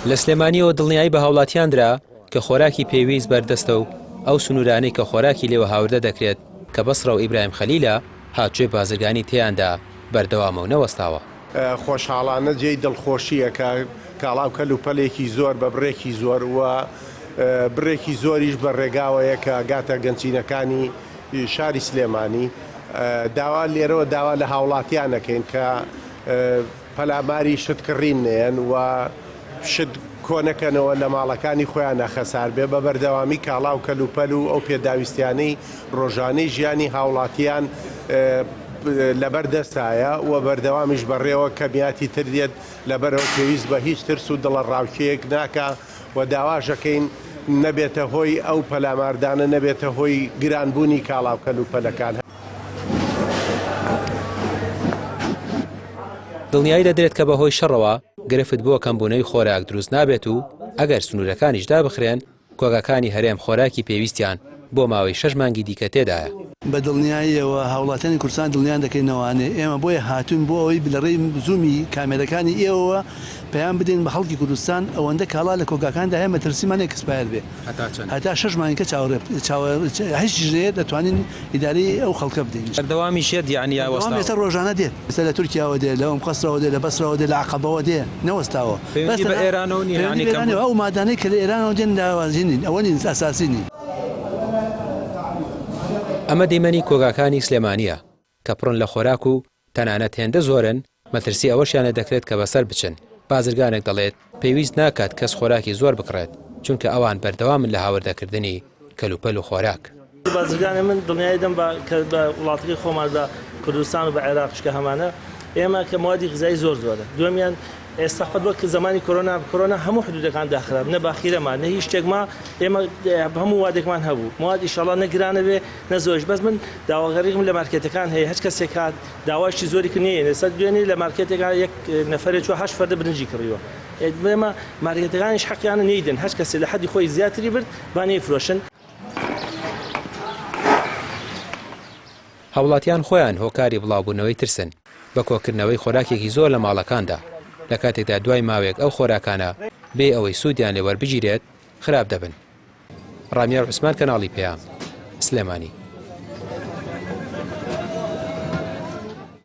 لە سلێمانییەوە دڵنیایی بە هاوڵاتیان درا کە خۆراکی پێویست بەردەستە و ئەو سنوورانەی کە خۆراکی لێوە هاوردە دەکرێت کە بەسڕە و ئیبراهیم خەلیلە، هاتوچۆی بازرگانی تێیاندا بەردەوامە و نەوەستاوە. خۆشحاڵانە جێی دڵخۆشییە کە کاڵا و کەلوپەلێکی زۆر بە بڕێکی زۆر و بڕێکی زۆریش بە ڕێگاوەیە کە گاتە گەنجینەکانی شاری سلێمانی. داوا لێرەوە داوا لە هاوڵاتیان ئەکەین کە پەلاماری شت کڕین نەیەن و شت کۆنەکەنەوە لە ماڵەکانی خۆیانا خەسار بێ، بە بەردەوامی کاڵا و کەلوپەل و ئەو پێداویستیانەی ڕۆژانەی ژیانی هاوڵاتیان لەبەر دەستایە و بەردەوامیش بەڕێوە کەمیاتی تر دێت، لەبەرئەوە پێویست بە هیچ ترس و دڵەڕاوکێیەک ناکا و داواشەکەین نەبێتە هۆی ئەو پەلاماردانە نەبێتە هۆی گرانبوونی کاڵا و کەلوپەلەکان. دڵنیایی دەدرێت کە بەهۆی شەڕەوە گرفت بۆ کەمبوونەوەی خۆراک دروست نابێت و ئەگەر سنوورەکانیش دابخرێن، کۆگاکانی هەرێم خۆراکی پێویستیان بۆ ماوەی شەش مانگی دیکە تێدایە. بە دڵنیاییەوە هاوڵاتیانی کوردستان دڵنیان دەکەینەوانێ ئێمە بۆیە هاتووین بۆ ئەوەی لە ڕێی زوومی کامێرەکانی ئێوەوە پەیام بدەین بە خەڵکی کوردستان ئەوەندە کاڵا لە کۆگاکاندا هەیە مەترسیمان نیە expire بێ هەتا شەش مانگی کە چاوەڕێ چاوەڕێ هیچیش نەیەت دەتوانین ئیدارەی ئەو خەڵکە بدەین. بەردەوامیش یەت یانی یا وەستاوە؟ ئێستا ڕۆژانە دێت ئێستا لە تورکیاوە دێ لە ئوم قەسرەوە دێ لە بەسرەوە دێ لە عەقەبەوە دێ نەوەستاوە. پەیوەندی بە ئێرانەوە نیە یانی کەم ئەو مادانەی کە لە ئێرانەوە دێن لاوازی نین ئەوە نین ئەساسی نین. ئەمە دیمەنی کۆگاکانی سلێمانییە کە پڕن لە خۆراک و تەنانەت هێندە زۆرن مەترسی ئەوەشیان لێ دەکرێت کە بەسەر بچن، بازرگانێک دەڵێت، پێویست ناکات کەس خۆراکی زۆر بکڕێت، چونکە ئەوان بەردەوامن لە هاوردەکردنی کەلوپەل و خۆراک. بازرگانێ من دڵنیایی دەم بە کە بە وڵاتەکەی خۆمان بە کوردستان و بە عێراقیش کە هەمانە ئێمە کە موادی غذایی زۆر زۆرە دووەمیان ئێستا خۆت وەک زمانی کۆرۆنا کۆرۆنا هەموو حدودەکان داخرا نە باخیرە ما نە هیچ شتێک ما ئێمە هەموو وادێکمان هەبوو مواد ئیشەڵا نە گرانە بێ نە زۆریش بەس من داواکاریم لە مارکێتەکان هەیە هەچ کەسێک هات داوایشی زۆری کرد نەیەنێ سەر دوێنێ لە مارکێتێکا یەک نەفەرێ چووە هەشت فەردە برنجی کڕیوە ئێمە مارکێتەکانیش حەقیانە نەیدەن هەچ کەسێ لە حەدی خۆی زیاتری برد با نەیفرۆشن. هاوڵاتیان خۆیان هۆکاری بڵاوبوونەوەی ترسن بە کۆکردنەوەی خۆراکێکی زۆر لە ماڵەکاندا، لە کاتێکدا دوای ماوەیەک ئەو خۆراکانە بێ ئەوەی سوودیان لێ وەربگیرێت خراپ دەبن. ڕامیار عوسمان کەناڵی پەیام، سلێمانی.